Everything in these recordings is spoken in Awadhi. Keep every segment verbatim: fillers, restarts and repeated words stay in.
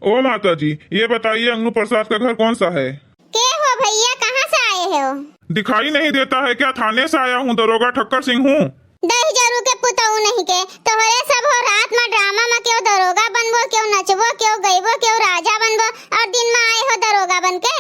ओ माता जी, ये बताइए, अंगनू प्रसाद का घर कौन सा है? के हो भैया, कहाँ से आए हो? दिखाई नहीं देता है क्या? थाने से आया हूँ, दरोगा ठक्कर सिंह हूँ। दही जरू के पुतऊ नहीं के, तोहरे सब हो रात में ड्रामा में क्यों दरोगा बनबो, क्यों नचबो, क्यों गइबो, क्यों राजा बनबो, और दिन में आए हो दरोगा बन के।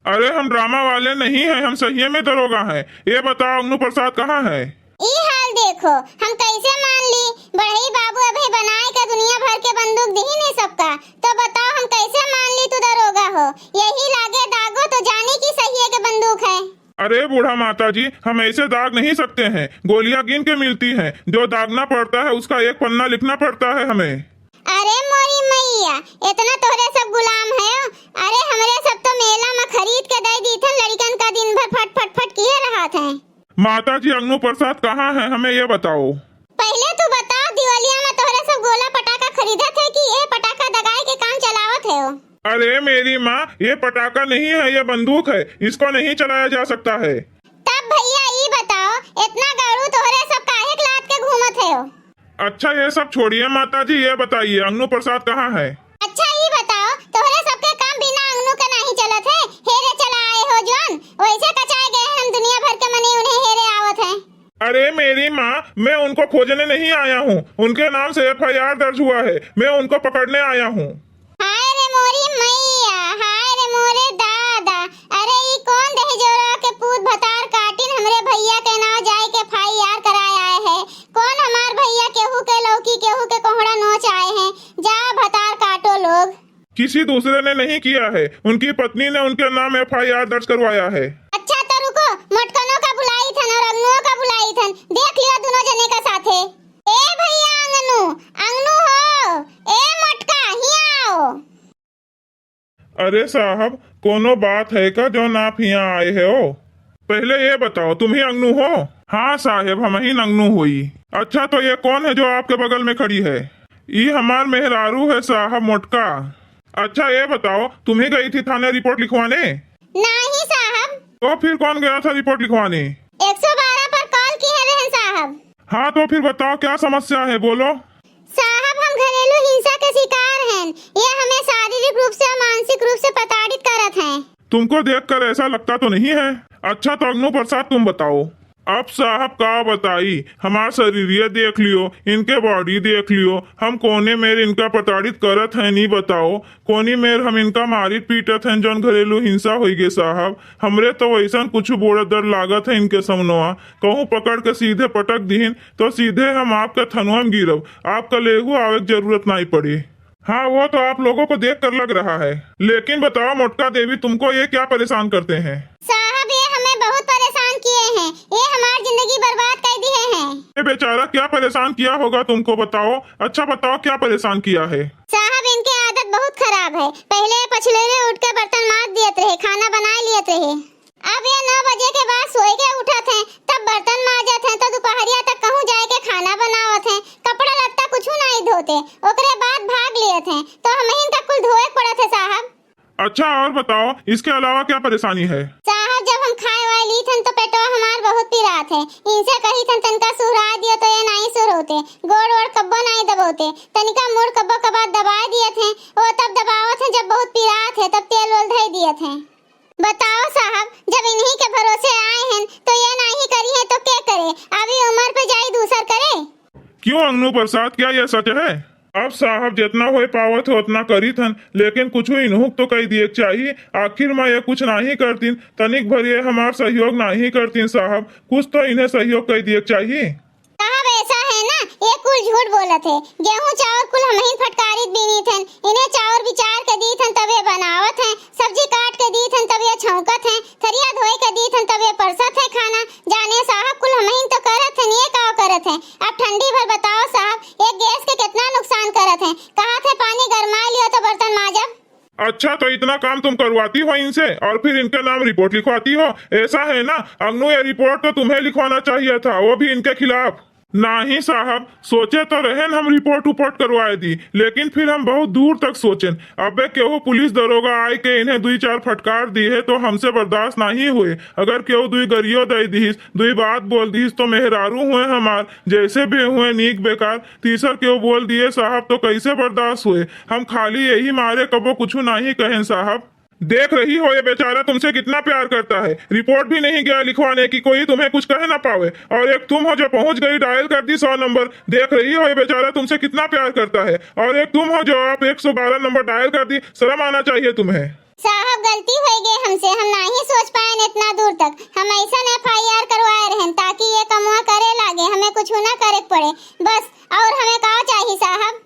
अरे, हम ड्रामा वाले नहीं हैं, हम सही में दरोगा हैं। ये बताओ, अंगनू प्रसाद कहाँ है? ई हाल देखो, हम कैसे मान ली? बड़ई बाबू अभी बनाए के दुनिया भर के बंदूक दिही नहीं सबका, तो बताओ हम कैसे मान ली तू दरोगा हो? यही लागे दागो तो जानी की सही के बंदूक है। अरे बूढ़ा माता जी, हम ऐसे दाग नहीं सकते हैं, गोलियां गिन के मिलती हैं, जो दागना पड़ता है उसका एक पन्ना लिखना पड़ता है हमें। अरे मोरी मैया, इतना तोहरे सब गुलाम है। अरे हमरे सब तो मेला में खरीद के दे दी थे लड़कन का, दिन भर फट फट फट किए रहा थे। माता जी, अंगनू प्रसाद कहाँ है, हमें ये बताओ। पहले तू बताओ, दिवालिया में तोहरे सब गोला पटाखा खरीदत है कि यह पटाखा दगाए के काम चलावत है हो? अरे मेरी माँ, ये पटाखा नहीं है, ये बंदूक है, इसको नहीं चलाया जा सकता है। तब भैया ई बताओ, इतना गाड़ू तोहरे सब काहे के लाद के घूमत है हो? अच्छा, ये सब छोड़िए माता जी, ये बताइए, अंगनू प्रसाद कहाँ है? अच्छा, ई बताओ, तोहरे सबके काम बिना अंगनू के नहीं चलत है? हेरे चला आए हो जौन, वैसे कचाए गए हैं हम दुनिया भर के मनी उन्हें हेरे आवत हैं। अरे मेरी माँ, मैं उनको खोजने नहीं आया हूँ, उनके नाम से एफ आई आर दर्ज हुआ है, मैं उनको पकड़ने आया हूँ। हाय रे मोरी मैया, हाय रे मोरे दादा, अरे ई कौन दहिजोरा के पूत भतार काटिन हमरे भैया के नाव जाए के एफ आई आर कराए आए है? कौन हमार भैया केहू के लौकी केहू के कोहड़ा नोच आए हैं? जा भतार काटो लोग। किसी दूसरे ने नहीं किया है, उनकी पत्नी ने उनके नाम एफ आई आर दर्ज करवाया है। अच्छा तो रुको, मोटकनो का बुलाई थन और अंगनुओ का बुलाई थन, देख लियो दोनों जने का साथे। ए भैया अंगनू, अंगनू हो, ए मोटका, हिया आओ। अरे साहब, कोनो बात है का जौन आप हिया आए हो? पहले ये बताओ, तुम ही अंगनू हो? हाँ साहेब, हम ही अंगनू होई। अच्छा, तो ये कौन है जो आपके बगल में खड़ी है? ई हमार मेहरारू है साहब, मोटका। अच्छा, ये बताओ, तुम ही गई थी थाने रिपोर्ट लिखवाने? नहीं साहब। तो फिर कौन गया था रिपोर्ट लिखवाने? एक सौ बारह पर कॉल किए रहन साहब। हाँ, तो फिर बताओ, क्या समस्या है, बोलो। साहब, हम घरेलू हिंसा के शिकार हैं। ये हमें शारीरिक रूप से और मानसिक रूप से प्रताड़ित करत हैं। तुमको देखकर ऐसा लगता तो नहीं है। अच्छा, तो अंगनू प्रसाद, तुम बताओ। अब साहब का बताई, हमार शरीरिया देख लियो, इनके बॉडी देख लियो, हम कोने मेर इनका प्रताड़ित करत हैं, नहीं बताओ, कोनी मेर हम इनका मारित पीटत हैं, जौन घरेलू हिंसा होई गे साहब। हमरे तो वैसन कुछ बोलत डर लागत है इनके समनवा, कहूँ पकड़ के सीधे पटक दिहिन तो सीधे हम आपका थनवा में गिरब, आपका लेहू आवे के जरूरत नाई पड़ी। हाँ, वो तो आप लोगों को देखकर लग रहा है, लेकिन बताओ मोटका देवी, तुमको ये क्या परेशान करते हैं? साहब, ये हमें बहुत परेशान किए हैं, ये हमार जिंदगी बर्बाद कर दिए हैं। ये बेचारा क्या परेशान किया होगा तुमको, बताओ। अच्छा बताओ, क्या परेशान किया है? साहब, इनके आदत बहुत खराब है। पहले पछलेरे उठ के बर्तन माज दियत रहे, खाना बनाए लियत रहे। अब ये नौ बजे के बाद सोए के उठत हैं, तब बर्तन माजत हैं, तो दोपहरिया तक कहूँ जाए के खाना बनावत हैं, कपड़ा लत्ता कुछ नहीं धोते, ओकरे बाद भाग लियत हैं, तो हमहिन का कुल धोए के पड़त है साहब। अच्छा, और बताओ, इसके अलावा क्या परेशानी है? साहब, जब हम खाए वाए लीत हन तो पेटवा हमार बहुत पिरात है। इनसे कही थन तनका सुहरा दियो तो ये नाई सुर होते, गोड़ ओड़ कब्बो नाई दबोते, तनिका मुड़ कब्बो कबार दबाए दिए थे, वो तब दबावत हैं जब बहुत पिरात है तब तेल ओल धई दिए थे। बताओ साहब, जब इन्हीं के भरोसे आए हैं तो ये नाई करी है तो के करे? अभी उम्र पे जाई दूसर करे। क्यों अंगनू प्रसाद, क्या यह सच है? अब साहब जितना होए पावत है उतना करीत हन, लेकिन कुछ इन्हुक तो कई दिए के चाही। आखिर में ये कुछ नाही करतीन, तनिक भर ये हमार सहयोग नाही करतीन साहब, कुछ तो इन्हें सहयोग कई दिए के चाही। साहब ऐसा है ना, ये कुल झूठ बोलत है। गेहूं चाउर कुल हमहिन फटकारित बीनीत हन, इन्हें चाउर बिचार के दीत हन तब ये बनावत हैं, सब्जी काट के दीत हन तब ये छौंकत हैं, थरिया धोए के दीत हन तब ये परसत हैं खाना। जाने साहब, कुल हमहिन तो करत हन, ये का करत हैं? अब ठंडी भर बताओ साहब, एक गैस के कितना नुकसान करत हैं। कहा थे पानी गरमाए लियो तो बर्तन माजब। अच्छा, तो इतना काम तुम करवाती हो इनसे और फिर इनके नाम रिपोर्ट लिखवाती हो, ऐसा है ना? अंगनू, ये रिपोर्ट तो तुम्हें लिखवाना चाहिए था, वो भी इनके खिलाफ। नाही साहब, सोचे तो रहेन हम रिपोर्ट उपोर्ट करवाए दी, लेकिन फिर हम बहुत दूर तक सोचेन। अबे केहू पुलिस दरोगा आए के इन्हें दुई चार फटकार दिहे तो हमसे बर्दाश्त नाही हुए। अगर केहू दुई गरियो दे दिहिस, दुई बात बोल दिहिस तो मेहरारू हुए हमार, जैसे भी हुए नीक बेकार, तीसर केहू बोल दिए साहब तो कैसे बर्दाश्त हुए? हम खाली यही मारे कबो कुछ नाही कहेन साहब। देख रही हो ये बेचारा तुमसे कितना प्यार करता है, रिपोर्ट भी नहीं गया लिखवाने कि कोई तुम्हें कुछ कह ना पावे। और एक तुम हो जो पहुंच गई डायल कर दी सौ नंबर। देख रही हो ये बेचारा तुमसे कितना प्यार करता है। और एक तुम हो जो आप एक सौ बारह नंबर डायल कर दी। शर्म आना चाहिए तुम्हें। साहब, गलती होइ गई हमसे, हम नाही सोच पाएन इतना दूर तक। हम ऐसन एफ आई आर करवाए रहेन ताकि ये कमुआ करे लागे, हमें कुछ ना करे पड़े बस। और हमें का चाहिए साहब?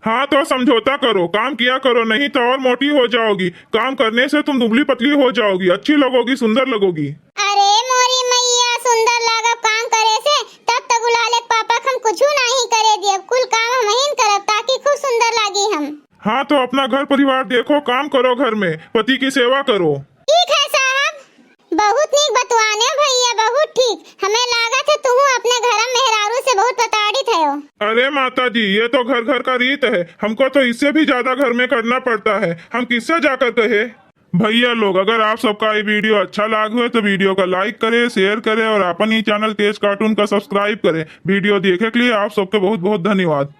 हाँ तो समझौता करो, काम किया करो, नहीं तो और मोटी हो जाओगी। काम करने से तुम दुबली पतली हो जाओगी, अच्छी लगोगी, सुंदर लगोगी। अरे मोरी मैया, सुंदर लागब काम करे से? तब तो गुलाले के पापा के हम कुछ नाही करे दिए, कुल काम हम ही करब ताकि खूब सुंदर लागी हम। हाँ तो अपना घर परिवार देखो, काम करो, घर में पति की सेवा करो। ठीक है साहब। बहुत नीक बतुआने हो भैया, बहुत ठीक। हमें लागत है तुहू अपने घर में मेहरारू से बहुत प्रताड़ित है हो। अरे माता जी, ये तो घर घर का रीत है, हमको तो इससे भी ज्यादा घर में करना पड़ता है, हम किससे जाकर कहे? भैया लोग, अगर आप सबका ये वीडियो अच्छा लाग हो तो वीडियो का लाइक करें, शेयर करें और अपन ही चैनल तेज कार्टून का सब्सक्राइब करें। वीडियो देखे के लिए आप सबके बहुत बहुत धन्यवाद।